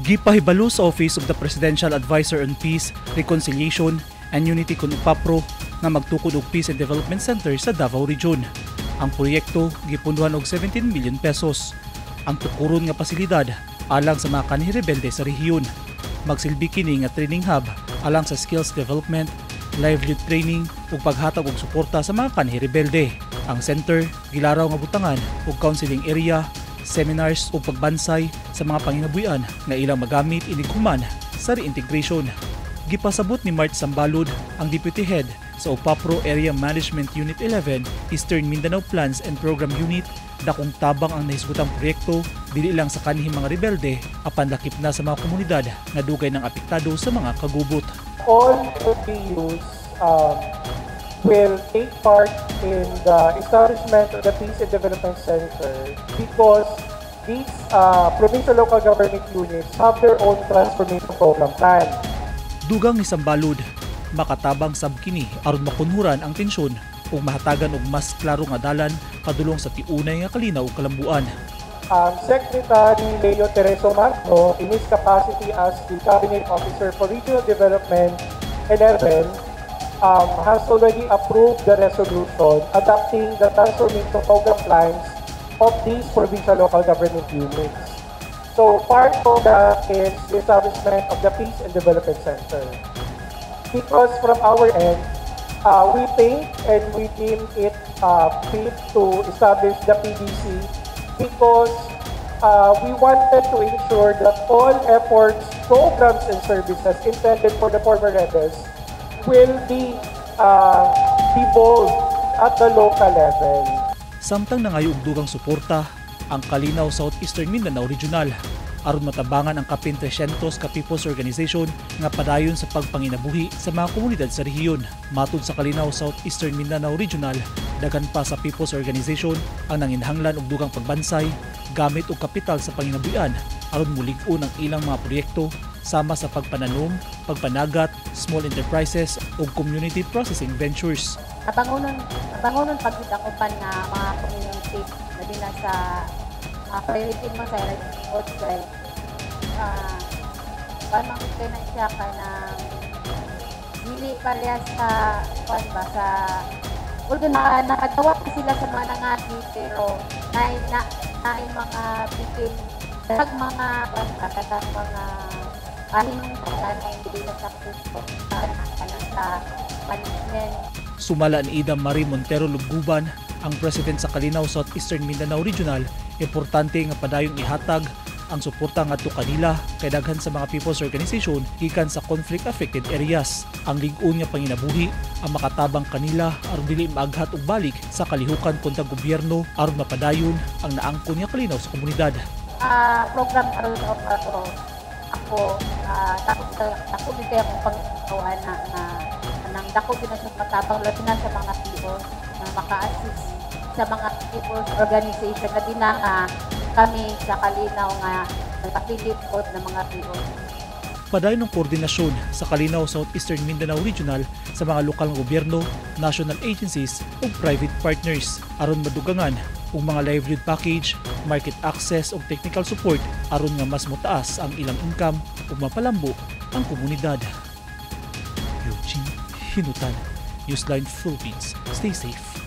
Gipahibalo sa Office of the Presidential Advisor on Peace, Reconciliation and Unity kon UPAPRO nga magtukod og Peace and Development Center sa Davao Region. Ang proyekto gipunduhan og 17 million pesos. Ang tukuron nga pasilidad alang sa mga kanhi rebelde sa rehiyon. Magsilbi kini nga training hub alang sa skills development, livelihood training ug paghatag og suporta sa mga kanhi rebelde. Ang center gilaraw nga butangan og counseling area, seminars ug pagbansay sa mga panginabuhian nga ilang magamit inig human sa reintegration. Gipasabot ni Mart Sambalud, ang Deputy Head sa UPAPRO Area Management Unit 11, Eastern Mindanao Plans and Program Unit, dakong tabang ang nahisgutang proyekto dili lang sa kanhing mga rebelde apan lakip na sa mga komunidad nga dugay ng apektado sa mga kagubot. All LGUs will take part in the establishment of the Peace and Development Center because these provincial local government units have their own transformation program plan. Dugang ni Sambalud, makatabang sab kini aron makunhuran ang tensyon ug mahatagan og mas klaro nga dalan padulong sa tiunay nga kalinaw ug kalambuan. Secretary Leo Tereso Magno, in his capacity as the Cabinet Officer for Regional Development 11, has already approved the resolution adopting the transformation program plans of these provincial local government units. So part of that is the establishment of the Peace and Development Center. Because from our end, we think and we deem it fit to establish the PDC because we wanted to ensure that all efforts, programs, and services intended for the former rebels will be devolved at the local level. Samtang nangayo og dugang suporta ang Kalinaw Southeastern Mindanao Regional aron matabangan ang kapin 300 ka people's organization nga padayon sa pagpanginabuhi sa mga komunidad sa rehiyon. Matud sa Kalinaw Southeastern Mindanao Regional, daghan pa sa people's organization ang nanginhanglan og dugang pagbansay, gamit og kapital sa panginabuhian aron mulig-on ang ilang mga proyekto sama sa pagpananom, pagpanagat, small enterprises ug community processing ventures. Nabangonon pag ang uban nga mga community, labi na sa priority mo sa report kay kuan man gud kay na siya kay nang dili parehas sa kuan ba sa, although na, nakagawa sila sa mga nangagi, pero na mga bitin kag mga kuan ba katang mga ahin kanang dili na successful kanang sa management. Sumala ni Ida Marie Montero Lubguban, ang president sa Kalinaw Southeastern Mindanao Regional, importante nga padayong ihatag ang suporta ngadto kanila kay daghan sa mga people's organization gikan sa conflict affected areas. Ang lig-on nga panginabuhi ang makatabang kanila aron dili maaghat og balik sa kalihukan kontra gobyerno aron mapadayon ang naangkon nga kalinaw sa komunidad. Program karon sa UPAPRO, ako dako dako gid kay akong pag na nga kanang dako gid na siya matabang, labi na sa mga PO na maka-assist sa mga people's organization, labi na nga kami sa Kalinaw nga nag-affiliate pod ng mga PO. Padayon ng koordinasyon sa Kalinaw Southeastern Mindanao Regional sa mga lokal nga gobyerno, national agencies ug private partners aron madugangan og mga livelihood package, market access ug technical support aron nga mas motaas ang ilang income ug mapalambo ang komunidad. Eugene Hinutan, Newsline Philippines. Stay safe.